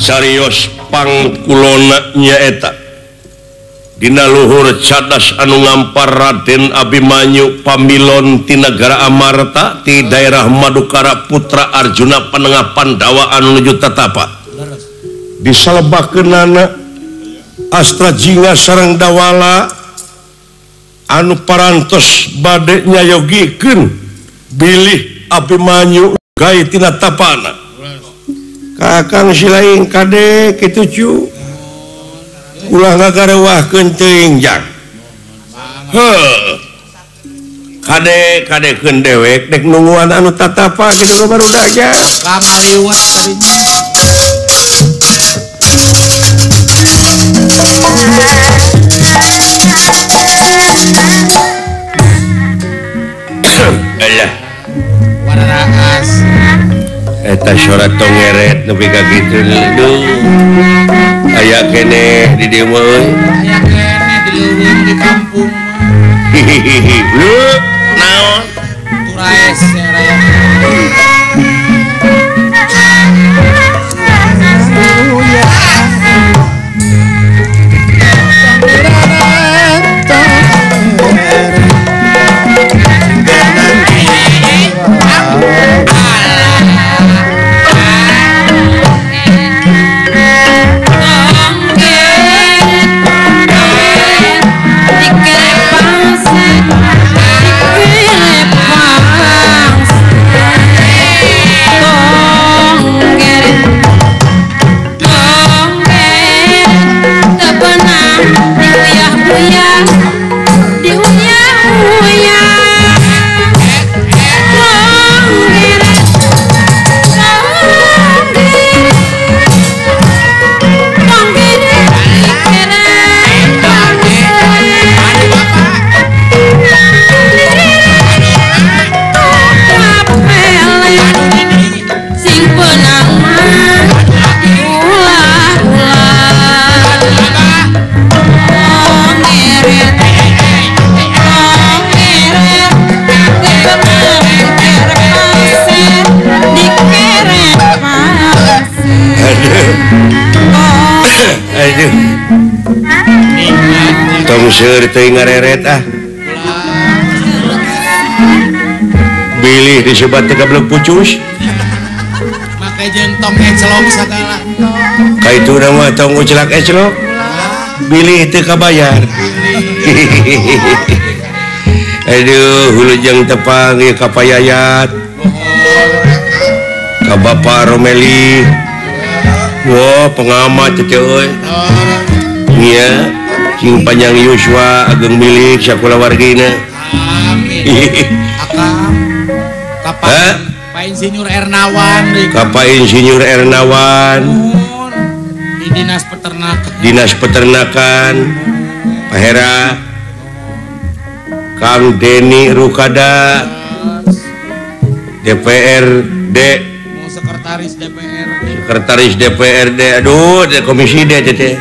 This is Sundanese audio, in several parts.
Kacarios pangkulona nyaeta dina luhur cadas anu ngampar Raden Abimanyu pamilon ti nagara Amarta ti daerah Madukara putra Arjuna panengah Pandawa anu nuju tatapa disalebakeunana Astra Jingga sareng Dawala anu parantos bade nyayogikeun bilih Abimanyu gae tina tapana. Kakang silaing kade kitu cu ulah ngagarewahkeun teuing jang. Heuh. Kade kadekeun dewek dek nungguan anu tatapa kitu ka barudak jang. Kamaliwat tadinya. Alah. Wararaas. Eta suara tongeret nepi ka kitu duh. Aya keneh di dieu mah euy. Aya keneh di leuweung di kampung mah. Hihihi. Leuh, naon? Turaes raya. Tong seur teuing ngareret ah. Bilih disebat teh gablek pucus. Make jeung tong ecelok sagala. Kaituna mah tong ucelak ecelok. Bilih teu kabayar. Aduh, hulujeng tepang ieu ka Payayat. Ka Bapak Romeli. Wah, pengamat teh euy. Iya. Cing panjang Yuswa ageng milik sakulawargina. Amin. Akang. Kapan Pak Insinyur Ernawan. Kapak Insinyur Ernawan. Di Dinas Peternakan. Dinas Peternakan. Pak Hera. Kang Deni Rukada. DPRD. Sekretaris DPRD. Sekretaris DPRD. Aduh, Komisi D teh.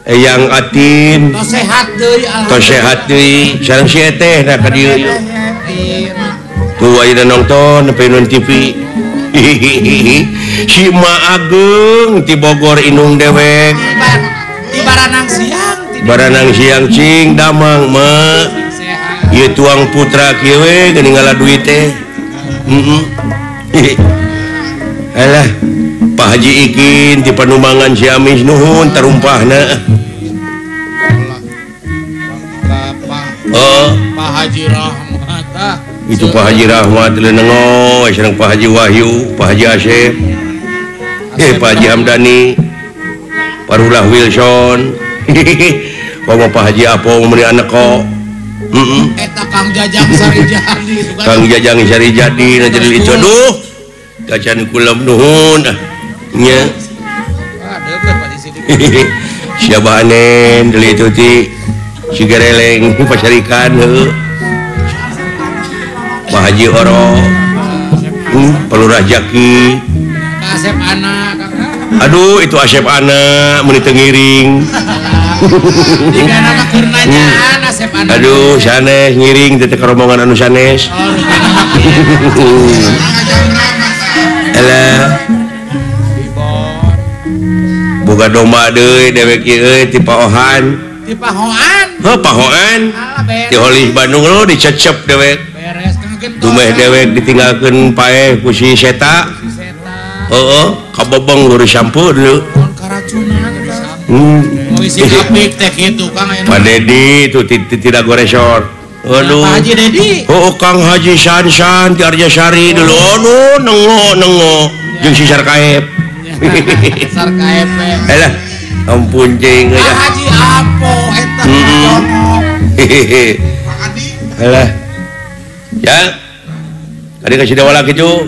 Eyang Atin tos sehat deui, tos sehat deui sareng si eteh nah ka dieu tuh ayeuna nonton nepi nun TV. Si Ma Ageng ti Bogor indung dewek di Baranang Siang, Baranang Siang cing damang ma ieu tuang putra kieu we geuning ngala duit teh. Heeh. Alah Pak Haji Ikin di Panumangan Ciamis nuhun tarumpahna. Oh, Pak Haji Rahmat. Itu Pak Haji Rahmat lenengo sareng Pak Haji Wahyu, Pak Haji Asep. Pak Haji Hamdani, Parulah Wilson. Komo Pak Haji Apong meuni anak kok. Heeh. Eta Kang Jajang Sarijadi. Kang Jajang Sarijadi na jadi itu aduh. Kacan kulem nuhun. Nya. Siapa anen deui itu ti si gereleng pasarikan heuh. Pak Haji Oro. Palurah Jaki. Asep Ana. Aduh itu Asep Ana meuni teu ngiring. Aduh sanes ngiring teh ka rombongan anu sanes. Alah. Boga domba deui dewek ieu euy ti Paohan. Ti Pahoan. Heuh Pahoan. Ti Holis Bandung lo dicecep dewek. Beres kang gentong. Dumeh dewek ditinggalkeun paeh ku si Seta. Heeh, kabobong lurus sampo dulu. Karacunan. Isi apik teh kitu Kang ayeuna. Pak Dedi itu tidak goresor. Aduh. Pak Haji Dedi. Oh, Kang Haji Sansan ti Arjasari dulu. Aduh, nengo jeung si Sarkaep. Sarkaep. Alah, ampun jeung ya. Pak Haji Apo eta jongok. Pak Adi. Alah. Ya. Tadi kasih dawala kitu.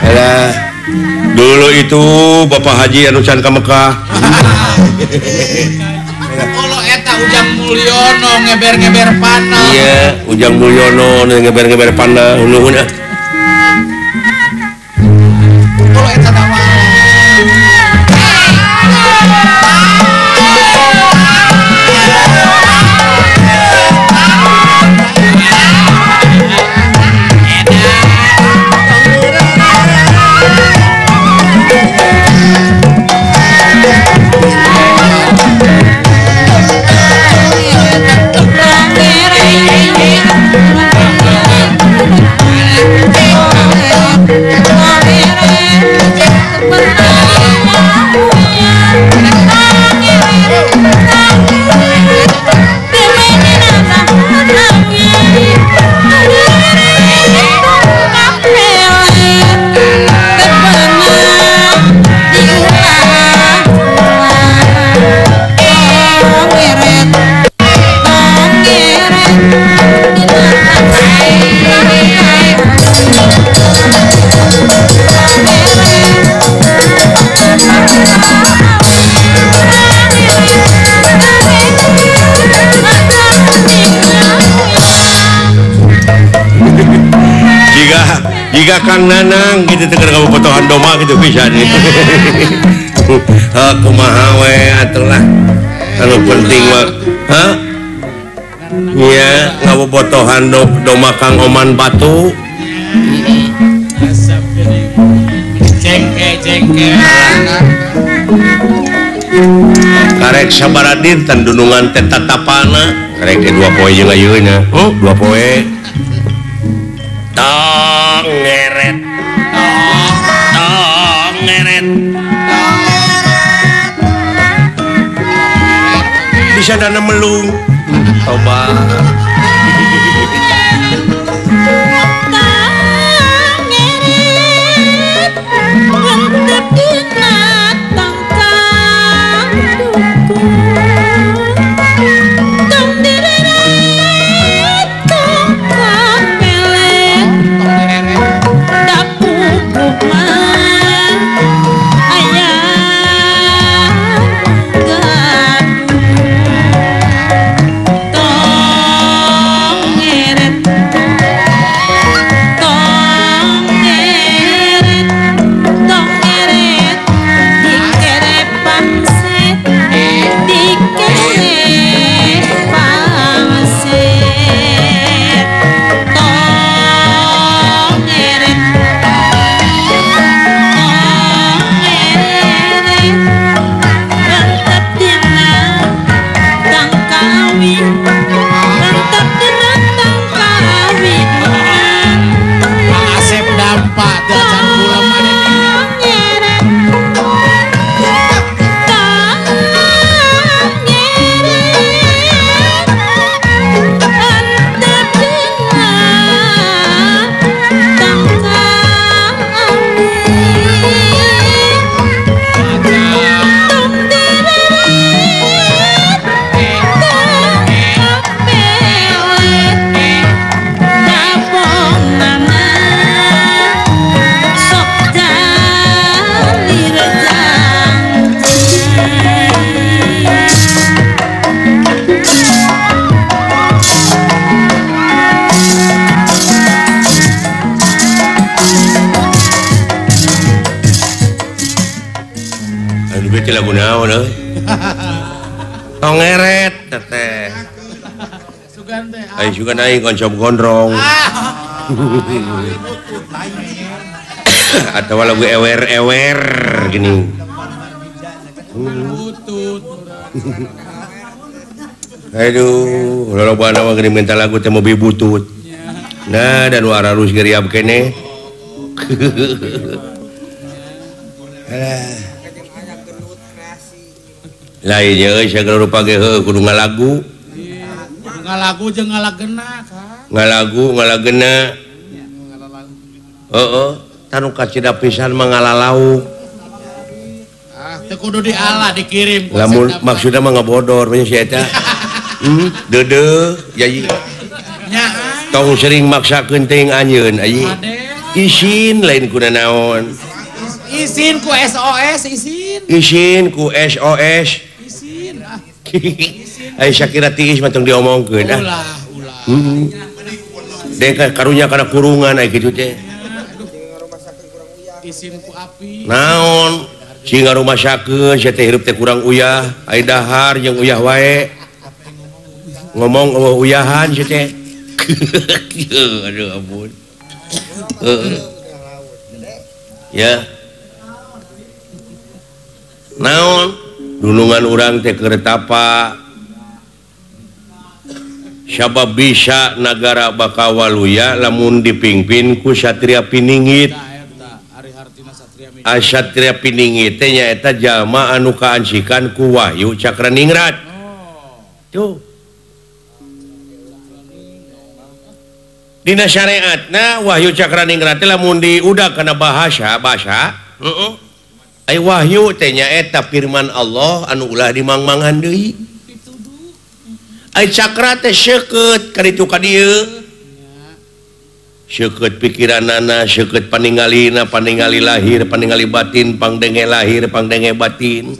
Alah. Dulu itu Bapak Haji anu can ka Mekah. Kalau eta Ujang Mulyono ngeber-ngeber panah. Iya, Ujang Mulyono ngeber-ngeber panah nuhun ah. Kalau eta dawala. Jika Kang Nanang gitu teh keur ngabobotohan domba gitu bisa nih. Heuh kumaha we atuh lah. Anu penting mah. Hah? Iya, ngabobotohan domba Kang Oman Batu. Cengke cengke. Karek sabaraha dinten dunungan teh tatapana. Karek teh 2 poe jeung ayeuna. Oh, 2 poe. Tong ngeret. Tong ngeret. Bisa dana melung. Toba. Lagu naon euy? Tongeret teteh. Sugan teh. Ai sugan aing oncom gondrong. Atau lagu ewer-ewer gini. Butut. Aduh, lolobana mah geuning minta lagu teh mobil butut. Nah, dan nu aralus geriab keneh. Alah. Lain euy sagala rupa ge heuh kudu ngalagu. Kudu ngalagu jeung ngalagena, Kang. Ngalagu, ngalagena. Heeh, tanu kacida pisan mah ngalalauk. Ah, teu kudu diala dikirim. Lamun maksudna mah ngabodor nya si eta. Deudeuh yayi. Tong sering maksakeun teuing anjeun ayi. Isin lain kuna naon. Isin ku SOS isin. Isin ku SOS. Isin ah. Ai sakira tiis mah tong diomongkeun ah. Ulah, ulah. Dek karunya kana kurungan ai kitu teh. Isin ku api. Naon? Sing ngarumasakeun sia teh hirup teh kurang uyah, ai dahar jeung uyah wae. Ngomong eueuh uyahan sia teh. Aduh ampun. Ya. Naon? Dunungan urang teh keur tapa. Sabab bisa nagara bakal waluya lamun dipingpin ku Satria Piningit. Satria Piningit teh nyaeta jalma anu kaansikan ku Wahyu Cakraningrat. Tuh. Dina syariatna Wahyu Cakraningrat teh lamun diudag kana bahasa heeh. Ai wahyu teh nyaeta firman Allah anu ulah dimangmangan deui. Ai cakra teh seukeut ka ditu ka dieu. Seukeut pikiranana, seukeut paningalina, paningali lahir, paningali batin, pangdenge lahir, pangdenge batin.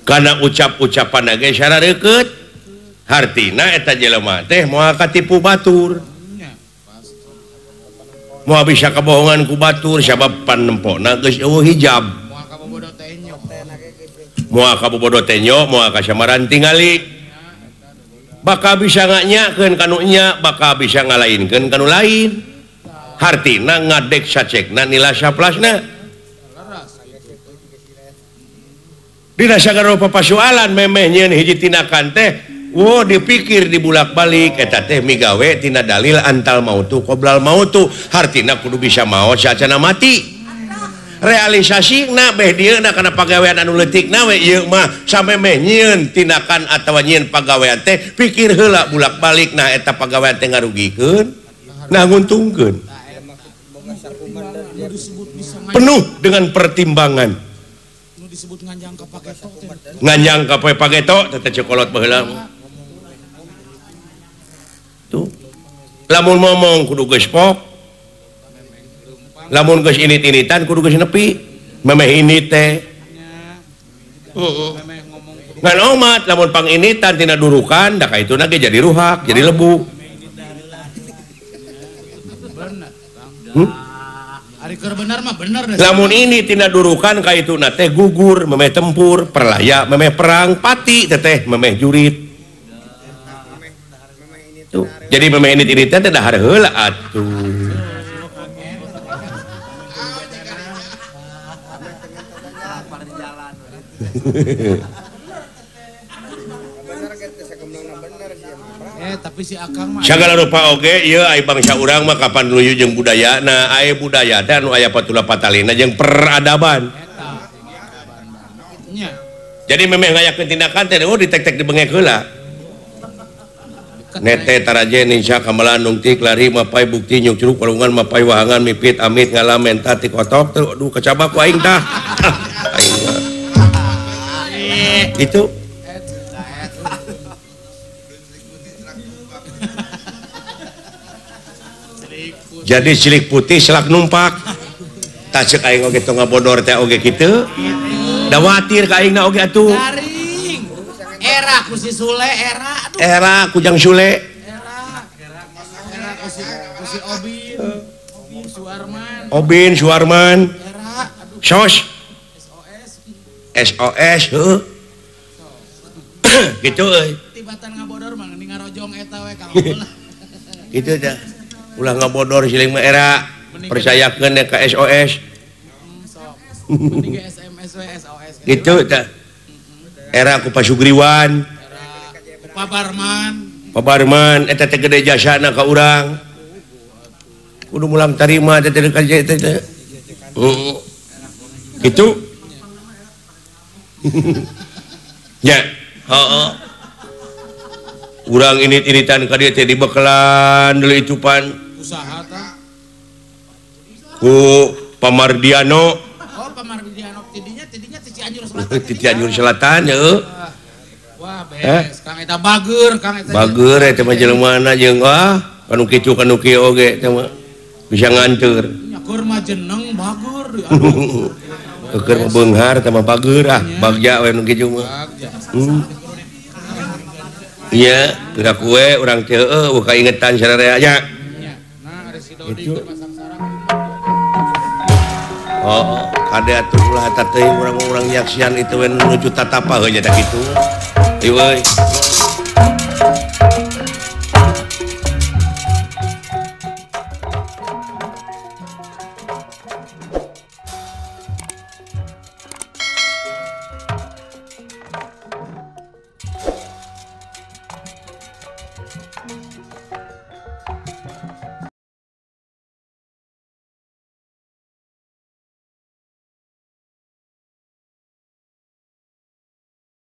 Kana ucap-ucapan ge sarareukeut. Hartina eta jelema teh moal katipu batur. Moal bisa kabohongan ku batur sabab panempona geus eueuh hijab. Moal kabobodo tenyo, moal kasamaran tingali. Bakal bisa nganyakeun kanu nya, bakal bisa ngalainkeun kanu lain. Hartina ngadek sacekna nila saplasna. Dina sagala rupa pasualan memeh nyieun hiji tindakan teh wo dipikir dibulak-balik eta teh migawe tina dalil antal mautu qoblal mautu hartina kudu bisa maot sacana mati. Realisasina beh dieuna kana pagawean anu leutikna we ieu mah samemeh nyieun tindakan atawa nyieun pagawean teh pikir heula bulak-balik nah eta pagawean teh ngarugikeun nah nguntungkeun. Penuh dengan pertimbangan. Nganjang ka pageto teh cekolot baheula. Tuh. Lamun ngomong kudu geus pok. Lamun geus init-initan kudu geus nepi. Memeh init teh. Heeh. Ngan omat lamun panginitan tina durukan da kaituna ge jadi ruhak, jadi lebu. Bener mah bener. Lamun ini tina durukan kaituna teh gugur, memeh tempur, perlaya, memeh perang, pati teteh memeh jurit. Tuh. Jadi memeh init-initan teh dahar heula atuh. Tapi si Akang mah sagala rupa oge ieu ai bangsa urang mah kapan luyu jeung budayana, ai budaya teh anu aya patula patalina jeung peradaban. Jadi memeh ngayakeun tindakan teh oh ditek-tek dibengek heula. Nete taraje ninsa kamelan nungtik lari mapai bukti nyuk curug walungan mapai wahangan mipit amit ngalamen tati kotok teh aduh kacabak ku aing tah. Aing mah. Itu jadi cilik putih selak numpak. Tah ceuk aing oge tong ngabodor teh oge kitu. Da watir ka aingna oge atuh. Garing. Era ku si Sule era aduh. Era ku Jang Sule. Era. Era ku si Obin. Obin Suarman. Obin Suarman. Era aduh. Sos. SOS. SOS heuh. Gitu euy. Tibatan ngabodor mah geuning eta we Kang. Itu teh ulah ngabodor siling mah era percayakeun ka SOS. Mending ge SMS we SOS. Gitu teh. Era ku Pak Sugriwan. Era ku Pak Barman. Pak Barman eta teh gede jasana ka urang. Kudu mulang tarima teh teh ka teh teh. Heeh. Gitu. Nya, heeh. Urang init-initan ka dieu teh dibekelan deui icupan. Usaha tah. Ku Pamardiano. Oh, Pamardiano tidinya tidinya ti Cianjur Selatan. Ti Cianjur Selatan heuh. Wah, beres. Kang eta bager, Kang eta. Bager eta mah jelemana jeung ah kanu kitu kanu kieu oge eta mah bisa nganteur. Nya keur mah jeneng bager. Aduh. Keur mah beunghar eta mah bager ah, bagja we nu kitu mah. Iya, geura kue urang teh heueuh eueuh kaingetan sararea nya. Nah, ari si Dodi keur masang sarang. Oh, kade atuh ulah eta teuing urang-urang nyaksian itu we nuju tatapa heuh nya da kitu. Ieu euy.